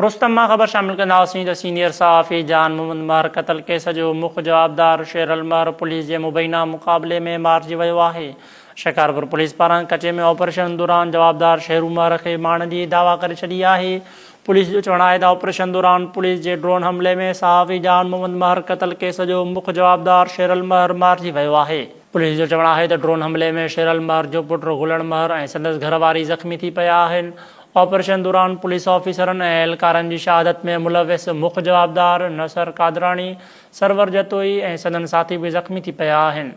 رستم مان خبر شامل ڪنداسين ته سينيئر صحافي جان محمد مهر قتل ڪيس جو مک جوابدار شيرل مهر پوليس جي مبينا مقابلي ۾ مارجي ويو آهي. شڪارپور پوليس پاران ڪچي ۾ آپريشن دوران جوابدار شيرو مهر کي مارڻ جي دعويٰ ڪري ڇڏي آهي. پوليس جو چوڻ آهي ته آپريشن دوران پوليس جي ڊرون حملي ۾ صحافي جان محمد مهر قتل ڪيس جو مک جوابدار شيرل مهر مارجي ويو آهي. پوليس جو چوڻ آهي ته ڊرون حملي ۾ شيرل مهر جو پٽ گلڻ مهر ۽ سندس گهر واري زخمي ٿي پيا آهن. آپريشن دوران پوليس آفيسرن ۽ اهلڪارن جي شهادت ۾ ملوث مک جوابدار نصر قادراڻي، سرور جتوئي ۽ سندن ساٿي به زخمي ٿي پيا آهن.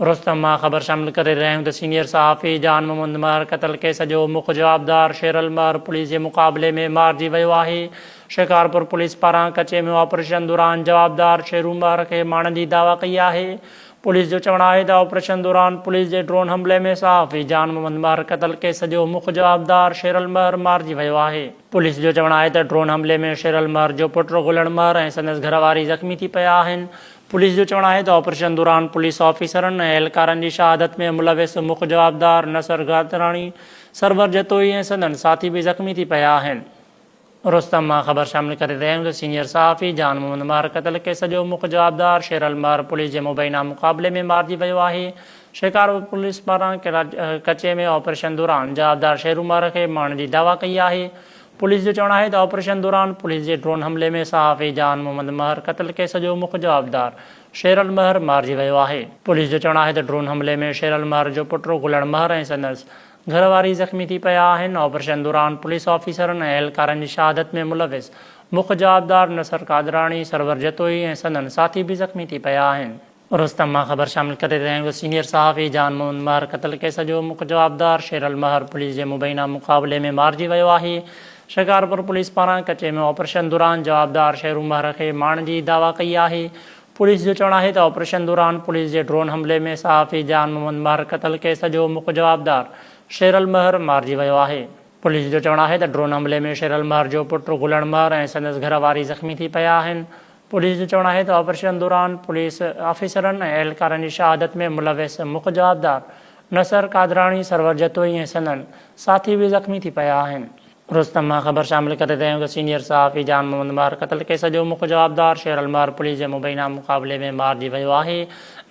رستم مان خبر شامل ڪري رهيا آهيون ته سينيئر صحافي جان محمد مهر قتل ڪيس جو مک جوابدار شيرل مهر پوليس جي مقابلي ۾ مارجي ويو آهي. شڪارپور پوليس پاران ڪچي ۾ آپريشن دوران جوابدار شيرو مهر کي ماڻڻ جي دعويٰ ڪئي آهي. پوليس جو چوڻ آهي ته آپريشن دوران پوليس جي ڊرون حملي ۾ صحافي جان محمد مهر قتل ڪيس جو مک جوابدار شيرل مهر مارجي ويو آهي. پوليس جو چوڻ آهي ته ڊرون حملي ۾ شيرل مهر جو پٽ گلڻ مهر ۽ سندس گهر واري زخمي ٿي پيا آهن. پوليس جو چوڻ آهي ته آپريشن دوران پوليس آفيسرن ۽ اهلڪارن جي شهادت ۾ ملوث مک جوابدار نصر گادراڻي، سرور جتوئي ۽ سندن ساٿي به زخمي ٿي پيا آهن. رستم مان خبر شامل ڪري رهيا آهيون ته سينيئر صحافي جان محمد مهر قتل ڪيس جو مک جوابدار شيرل مهر پوليس جي مبينا مقابلي ۾ مارجي ويو آهي. شڪارپور پوليس پاران ڪچي ۾ آپريشن دوران جوابدار شيرو مهر کي مارڻ جي دعويٰ ڪئي آهي. پوليس جو چوڻ آهي ته آپريشن دوران پوليس جي ڊرون حملي ۾ صحافي جان محمد مهر قتل ڪيس جو مک جوابدار شيرل مهر مارجي ويو آهي. پوليس جو چوڻ آهي ته ڊرون حملي ۾ شيرل مهر جو پٽ گلڻ مهر ۽ سندس گهر واري زخمي ٿي پيا آهن، آپريشن دوران پوليس آفيسرن ۽ اهلڪارن جي شهادت ۾ ملوث مک جوابدار نصر قادراڻي، سرور جتوئي ۽ سندن ساٿي به زخمي ٿي پيا آهن. رستم مان خبر شامل ڪري رهيا آهيون ته سينيئر صحافي جان محمد مهر قتل ڪيس جو مک جوابدار شيرل مهر پوليس جي مبينا مقابلي ۾ مارجي ويو آهي، شڪارپور پوليس پاران ڪچي ۾ آپريشن دوران جوابدار شيرو مهر کي مارڻ جي دعويٰ ڪئي آهي، پوليس جو چوڻ آهي ته آپريشن دوران پوليس جي ڊرون حملي ۾ صحافي جان محمد مهر قتل ڪيس جو مک جوابدار شيرل مهر مارجي ويو آهي. پوليس جو چوڻ آهي ته ڊرون حملي ۾ شيرل مهر جو پٽ گلڻ مهر ۽ سندس گهر واري زخمي ٿي پيا آهن. پوليس جو چوڻ آهي ته آپريشن دوران پوليس آفيسرن ۽ اهلڪارن جي شهادت ۾ ملوث مک جوابدار نصر قادراڻي، سرور جتوئي ۽ سندن ساٿي به زخمي ٿي پيا آهن. رستم مان خبر شامل ڪري رهيا آهيون ته سينيئر صحافي جان محمد مهر قتل ڪيس جو مک جوابدار شيرل مهر پوليس جي مبينا مقابلي ۾ مارجي ويو آهي.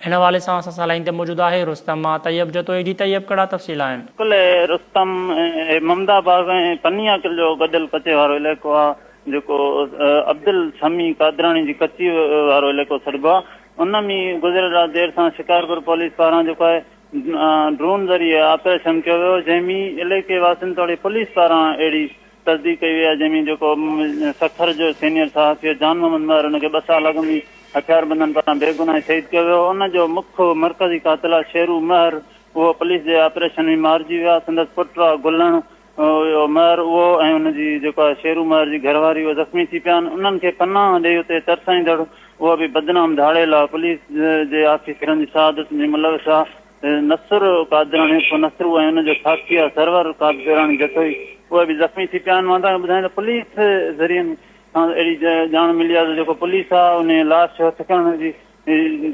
ان حوالي سان اسان سان لائين تي موجود آهي رستم مان طيب جتوئي جي طيب ڪهڙا تفصيل آهن؟ قلعي رستم محمد آباد ۽ پني عاقل جو گڏيل ڪچي وارو علائقو آهي جيڪو عبدالسميع قادراڻي جي ڪچي وارو علائقو سڏبو آهي ان ۾ گذريل رات دير سان شڪارپور پوليس پاران جيڪو آهي ڊرون ذريعي آپريشن ڪيو ويو جنهن ۾ علائقي واسين توڙي پوليس پاران اهڙي تصديق ڪئي وئي آهي جنهن ۾ جيڪو سکر جو سينيئر صحافي جان محمد مهر ان کي ٻه سال اڳ ۾ هٿياربندن پاران بيگناهه شهيد ڪيو ويو ان جو مک مرڪزي قاتل آهي شيرو مهر اهو پوليس جي آپريشن ۾ مارجي ويو آهي سندس پٽ آهي گلڻ اهو مهر اهو ۽ ان جي جيڪو آهي شيرو مهر جي گهر واري اهو زخمي ٿي پيا آهن انهن کي پناهه ڏئي اتي ترسائيندڙ اهو به بدنام ڌاڙيل آ پوليس جي آفيسرن جي شهادت ۾ ملوث آ نصر قادراڻي عرف نصرو ۽ ان جو ساٿي آ سرور قادراڻي جتوئي اهي به زخمي ٿي پيا آهن مان توهان کي ٻڌايان ته پوليس ذريعن کان اهڙي ڄاڻ ملي آ ته جيڪو پوليس آ ان لاش هٿ ڪرڻ جي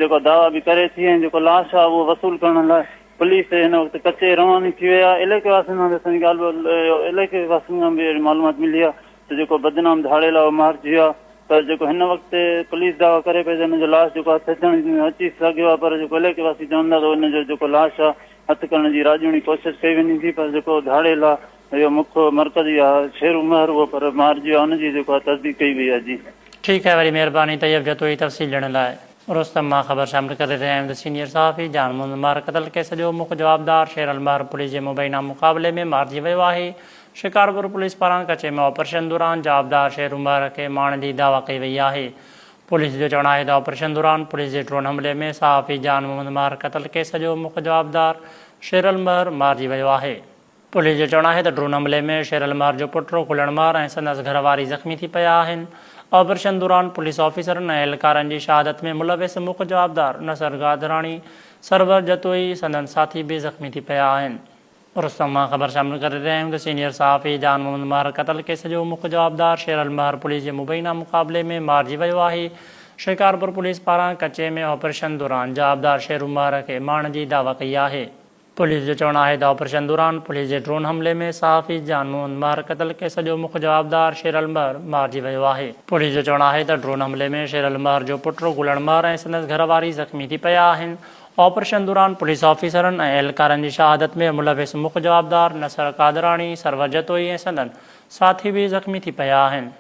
جيڪو دعويٰ به ڪري ٿي ۽ جيڪو لاش آ اهو وصول ڪرڻ لاء پوليس هن وقت ڪچي رواني ٿي وئي آ علائقي واسين سان به اسان جي ڳالهه ٻولهه علائقي واسين کان به اهڙي معلومات ملي آ ته جيڪو بدنام ڌاڙيل آ اهو مارجي ويو آ پر جيڪو هن وقت پوليس دعويٰ ڪري پئي ته هن جو لاش جيڪو هٿ اچڻ اچي سگهيو آهي پر جيڪو علائقي واسي چون ٿا ته ان جو جيڪو لاش آهي هٿ ڪرڻ جي راڄوڻي ڪوشش ڪئي وڃي ٿي پر جيڪو ڌاڙيل آهي اهو مک مرڪزي آهي شيرو مهر اهو پر مارجي ويو آهي ان جي جيڪو آهي تصديق ڪئي وئي آهي جي. ٺيڪ آهي وڏي مهرباني طيب جتوئي تفصيل ڏيڻ لاء. رستم مان خبر شامل ڪري رهيا آهيون ته سينيئر صحافي جان محمد مهر قتل ڪيس جو مک جوابدار شيرل مهر پوليس جي مبينا مقابلي ۾ مارجي ويو آهي شڪارپور پوليس پاران ڪچي ۾ آپريشن دوران جوابدار شيرو مهر کي مارڻ جي دعويٰ ڪئي وئي آهي. پوليس جو چوڻ آهي ته آپريشن دوران پوليس جي ڊرون حملي ۾ صحافي جان محمد مهر قتل ڪيس جو مک جوابدار شيرل مهر مارجي ويو آهي. پوليس جو چوڻ آهي ته ڊرون حملي ۾ شيرل مهر جو پٽ گلڻ مهر ۽ سندس گهر واري زخمي ٿي پيا آهن. آپريشن دوران پوليس آفيسرن ۽ اهلڪارن جي شهادت ۾ ملوث مک جوابدار نصر گادراڻي، سرور جتوئي، سندن ساٿي به زخمي ٿي پيا آهن. رستم مان خبر شامل ڪري رهيا آهيون ته سينيئر صحافي جان محمد مهر قتل ڪيس جو مک جوابدار شيرل مهر پوليس جي مبينا مقابلي ۾ مارجي ويو آهي. شڪارپور پوليس پاران ڪچي ۾ آپريشن دوران جوابدار شيرو مهر کي مارڻ جي دعويٰ ڪئي آهي. پوليس جو چوڻ آهي ته آپريشن دوران پوليس جي ڊرون حملي ۾ صحافي جان محمد مهر قتل ڪيس جو مک جوابدار شيرل مهر مارجي ويو آهي. پوليس جو چوڻ آهي ته ڊرون حملي ۾ شيرل مهر جو پٽ گلڻ مهر ۽ سندس گهر واري زخمي ٿي پيا آهن. آپريشن دوران پوليس آفيسرن ۽ اهلڪارن جي شهادت ۾ ملوث مک جوابدار نصر قادراڻي، سرور جتوئي ۽ سندن ساٿي به زخمي ٿي پيا آهن.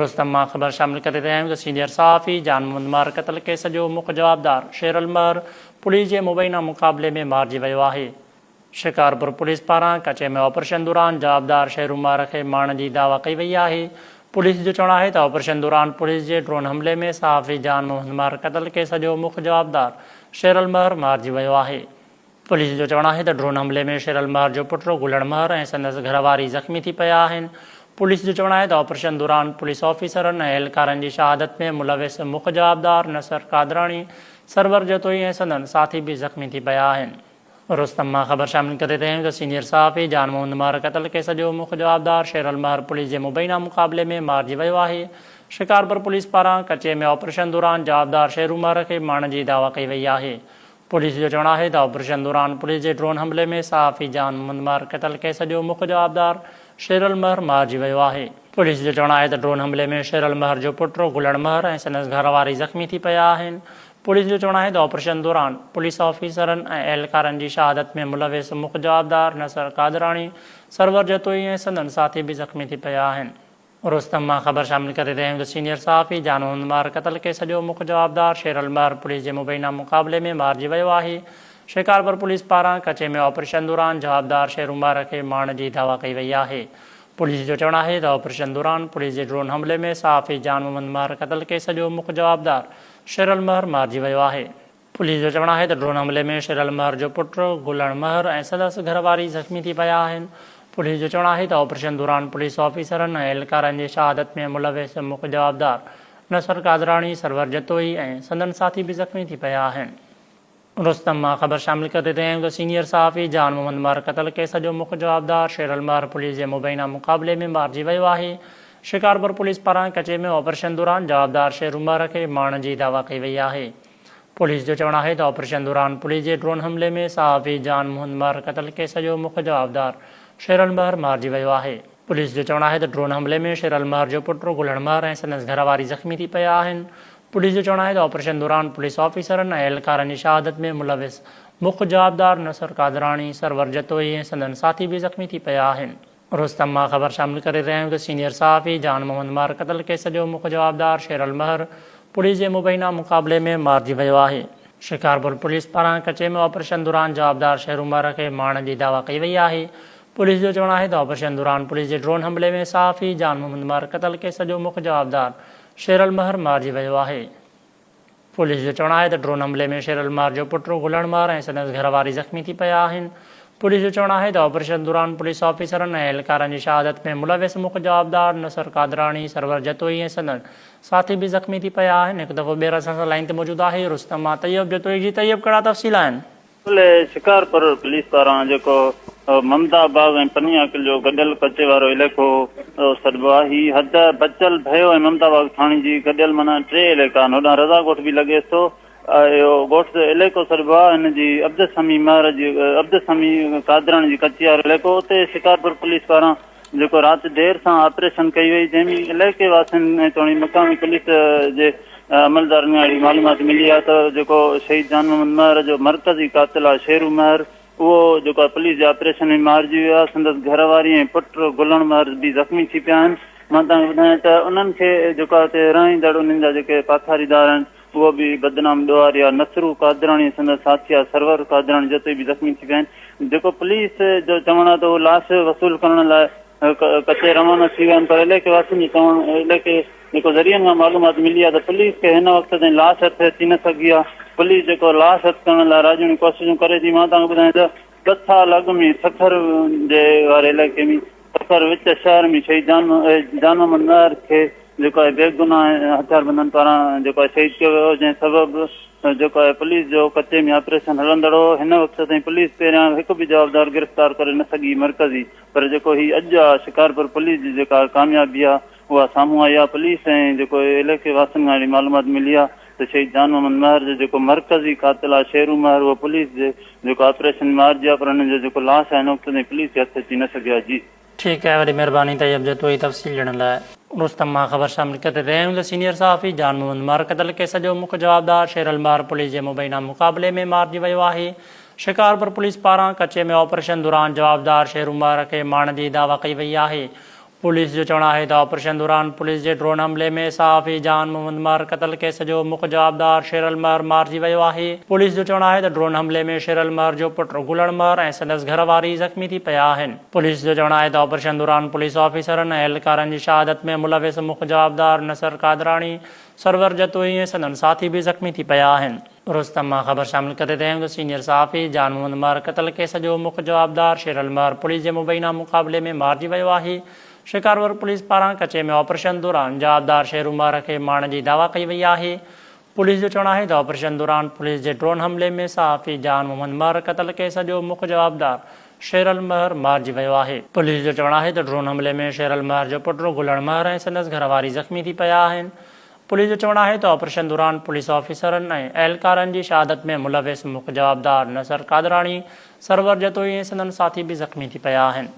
رستم مان خبر شامل ڪري رهيا آهيون ته سينيئر صحافي جان محمد مهر قتل ڪيس جو مک جوابدار شيرل مهر پوليس جي مبينا مقابلي ۾ مارجي ويو آهي. شڪارپور پوليس پاران ڪچي ۾ آپريشن دوران جوابدار شيرو مهر کي مارڻ جي دعويٰ ڪئي وئي آهي. پوليس جو چوڻ آهي ته آپريشن دوران پوليس جي ڊرون حملي ۾ صحافي جان محمد مهر قتل ڪيس جو مک جوابدار شيرل مهر مارجي ويو آهي. پوليس جو چوڻ آهي ته ڊرون حملي ۾ شيرل مهر جو پٽ گلڻ مهر ۽ سندس گهر واري زخمي ٿي پيا آهن. پوليس جو چوڻ آهي ته آپريشن دوران پوليس آفيسرن ۽ اهلڪارن جي شهادت ۾ ملوث مک جوابدار نصر قادراڻي، سرور جتوئي ۽ سندن ساٿي به زخمي ٿي پيا آهن. رستم مان خبر شامل ڪري رهيا آهيون ته سينيئر صحافي جان محمد مهر قتل ڪيس جو مک جوابدار شيرل مهر پوليس جي مبينا مقابلي ۾ مارجي ويو آهي. شڪارپور پوليس پاران ڪچي ۾ آپريشن دوران جوابدار شيرو مهر کي مارڻ جي دعويٰ ڪئي وئي آهي. پوليس جو چوڻ آهي ته آپريشن دوران پوليس جي ڊرون حملي ۾ صحافي جان محمد مهر قتل ڪيس جو مک جوابدار شيرل مهر مارجي ويو آهي. پوليس جو چوڻ آهي ته ڊرون حملي ۾ شيرل مهر جو پٽ گلڻ مهر ۽ سندس گهر واري زخمي ٿي پيا آهن. پوليس جو چوڻ آهي ته آپريشن دوران پوليس آفيسرن ۽ اهلڪارن جي شهادت ۾ ملوث مک جوابدار نصر قادراڻي، سرور جتوئي ۽ سندن ساٿي به زخمي ٿي پيا آهن. رستم مان خبر شامل ڪري رهيا آهيون ته سينيئر صحافي جان محمد مهر قتل ڪيس جو مک جوابدار شيرل مهر پوليس جي مبينا مقابلي ۾ مارجي ويو آهي. شڪارپور پوليس پاران ڪچي ۾ آپريشن دوران جوابدار شيرو مهر کي مارڻ جي دعويٰ ڪئي وئي آهي. پوليس جو چوڻ آهي ته آپريشن دوران پوليس جي ڊرون حملي ۾ صحافي جان محمد مهر قتل ڪيس جو مک جوابدار شيرل مهر مارجي ويو آهي. پوليس جو چوڻ آهي ته ڊرون حملي ۾ شيرل مهر جو پٽ گلڻ مهر ۽ سندس گهر واري زخمي ٿي پيا آهن. پوليس جو چوڻ آهي ته آپريشن دوران پوليس آفيسرن ۽ اهلڪارن جي شهادت ۾ ملوث مک جوابدار نصر قادراڻي، سرور جتوئي ۽ سندن ساٿي به زخمي ٿي پيا آهن. رستم مان خبر شامل ڪري رهيا آهيون ته سينيئر صحافي جان محمد مهر قتل ڪيس جو مک جوابدار شيرل مهر پوليس جي مبينا مقابلي ۾ مارجي ويو آهي. شڪارپور پوليس پاران ڪچي ۾ آپريشن دوران جوابدار شيرو مهر کي مارڻ جي دعويٰ ڪئي وئي آهي. پوليس جو چوڻ آهي ته آپريشن دوران پوليس جي ڊرون حملي ۾ صحافي جان موهن مهر قتل ڪيس جو مک جوابدار شيرل مهر مارجي ويو آهي. پوليس جو چوڻ آهي ته ڊرون حملي ۾ شيرل مهر جو پٽ گلڻ مهر ۽ سندس گهر واري زخمي ٿي پيا آهن. پوليس جو چوڻ آهي ته آپريشن دوران پوليس آفيسرن ۽ اهلڪارن جي شهادت ۾ ملوث مک جوابدار نصر قادراڻي، سرور جتوئي ۽ سندن ساٿي به زخمي ٿي پيا آهن. رستم مان خبر شامل ڪري رهيا آهيون ته سينيئر صحافي جان محمد مهر قتل ڪيس جو مک جوابدار شيرل مهر پوليس جي مبينا مقابلي ۾ مارجي ويو آهي. شڪارپور پوليس پاران ڪچي ۾ آپريشن دوران جوابدار شيرو مهر کي مارڻ جي دعويٰ ڪئي وئي آهي. پوليس جو چوڻ آهي ته آپريشن دوران پوليس جي ڊرون حملي ۾ صحافي جان محمد مهر قتل ڪيس جو مک جوابدار شيرل مهر مارجي ويو آهي. پوليس جو چوڻ آهي ته ڊرون حملي ۾ شيرل مهر جو پٽ گلڻ مهر ۽ سندس گهر واري زخمي ٿي پيا آهن. پوليس جو چوڻ آهي ته آپريشن دوران پوليس آفيسرن ۽ اهلڪارن جي شهادت ۾ ملوث مک جوابدار نصر قادراڻي، سرور جتوئي ۽ سندن ساٿي به زخمي ٿي پيا آهن. هڪ دفعو ٻيهر اسان سان لائين تي موجود آهي رستم مان طيب جتوئي جي طيب ڪهڙا تفصيل آهن؟ ضلعي شڪارپور پوليس پاران جيڪو ممدا باغ ۽ پني عاقل جو گڏيل ڪچي وارو علائقو سڏبو آهي هي حد بچل ڀيو ۽ ممدا باغ ٿاڻي جي گڏيل معنيٰ ٽي علائقا آهن هوڏانهن رضا ڳوٺ به لڳيس ٿو اهو ڳوٺ علائقو سڏبو آهي هن جي عبدالسميع مهر جي عبدالسميع قادراڻي جي ڪچي وارو علائقو اتي شڪارپور پوليس پاران جيڪو رات دير سان آپريشن ڪئي وئي جنهن ۾ علائقي واسين ۽ توڻي مقامي پوليس جي عملدارن کان اهڙي معلومات ملي آهي ته جيڪو شهيد جان محمد مهر جو مرڪزي قاتل آهي شيرو مهر اهو جيڪو آهي پوليس جي آپريشن ۾ مارجي ويو آهي سندس گهر واري ۽ پٽ گلڻ مهر به زخمي ٿي پيا آهن مان توهان کي ٻڌايان ته انهن کي جيڪو آهي اتي رهائيندڙ انهن جا جيڪي پاٿاريدار آهن اهو به بدنام ڏوهاري آ نصرو قادراڻي ۽ سندس ساٿي آ سرور قادراڻي جتوئي به زخمي ٿي پيا آهن جيڪو پوليس جو چوڻ آ ته هو لاش وصول ڪرڻ لاء ڪچي روانا ٿي ويا آهن پر علائقي واسين جو چوڻ علائقي جيڪو ذريعن کان معلومات ملي آ ته پوليس کي هن وقت تائين لاش هٿ اچي نه سگهي آ پوليس جيڪو لاش هٿ ڪرڻ لاء راڄوڻي ڪوششون ڪري ٿي مان توهان کي ٻڌايان ته ٻه سال اڳ ۾ سکر جي واري علائقي ۾ سکر وچ شهر ۾ شهيد جان محمد مهر کي جيڪو آهي بيگناهه هٿياربندن پاران جيڪو آهي شهيد ڪيو ويو هو جنهن سبب جيڪو آهي پوليس جو ڪچي ۾ آپريشن هلندڙ هو هن وقت تائين پوليس پهريان هڪ به جوابدار گرفتار ڪري نه سگهي مرڪزي پر جيڪو هي اڄ آهي شڪارپور پوليس جي جيڪا ڪاميابي آهي اها سامهون آئي آهي پوليس ۽ جيڪو علائقي واسين کان اهڙي معلومات ملي آهي. ته شهيد جان محمد مهر جو جيڪو مرڪزي قاتل آهي شيرو مهر اهو پوليس جي جيڪو آپريشن مارجي ويو پر ان جو جيڪو لاش آهي هن وقت تائين پوليس جي هٿ اچي نه سگهيو آهي جي. ٺيڪ آهي وڏي مهرباني طيب جتوئي تفصيل ڏيڻ لاء. رستم مان خبر شامل ڪري رهيا آهيون ته سينيئر صحافي جان محمد مهر قتل ڪيس جو مک جوابدار شيرل مهر پوليس جي مبينا مقابلي ۾ مارجي ويو آهي. شڪارپور پوليس پاران ڪچي ۾ آپريشن دوران جوابدار شيرو مهر کي مارڻ جي دعويٰ ڪئي وئي آهي. پوليس جو چوڻ آهي ته آپريشن دوران پوليس جي ڊرون حملي ۾ صحافي جان محمد مهر قتل ڪيس جو مک جوابدار شيرل مهر مارجي ويو آهي. پوليس جو چوڻ آهي ته ڊرون حملي ۾ شيرل مهر جو پٽ گلڻ مهر ۽ سندس گهر واري زخمي ٿي پيا آهن. پوليس جو چوڻ آهي ته آپريشن دوران پوليس آفيسرن ۽ اهلڪارن جي شهادت ۾ ملوث مک جوابدار نصر قادراڻي، سرور جتوئي ۽ سندن ساٿي به زخمي ٿي پيا آهن. رستم مان خبر شامل ڪري رهيا آهيون ته سينيئر صحافي جان محمد مهر قتل ڪيس جو مک جوابدار شيرل مهر پوليس جي مبينا مقابلي ۾ مارجي ويو آهي. شڪارپور پوليس پاران ڪچي ۾ آپريشن دوران جوابدار شيرو مهر کي مارڻ جي دعويٰ ڪئي وئي آهي. پوليس جو چوڻ آهي ته آپريشن دوران پوليس جي ڊرون حملي ۾ صحافي جان محمد مهر قتل ڪيس جو مک جوابدار شيرل مهر مارجي ويو آهي. پوليس جو چوڻ آهي ته ڊرون حملي ۾ شيرل مهر جو پٽ گلڻ مهر ۽ سندس گهرواري زخمي ٿي پيا آهن. پوليس جو چوڻ آهي ته آپريشن دوران پوليس آفيسرن ۽ اهلڪارن جي شهادت ۾ ملوث مک جوابدار نصر قادراڻي، سرور جتوئي ۽ سندن ساٿي به زخمي ٿي پيا آهن.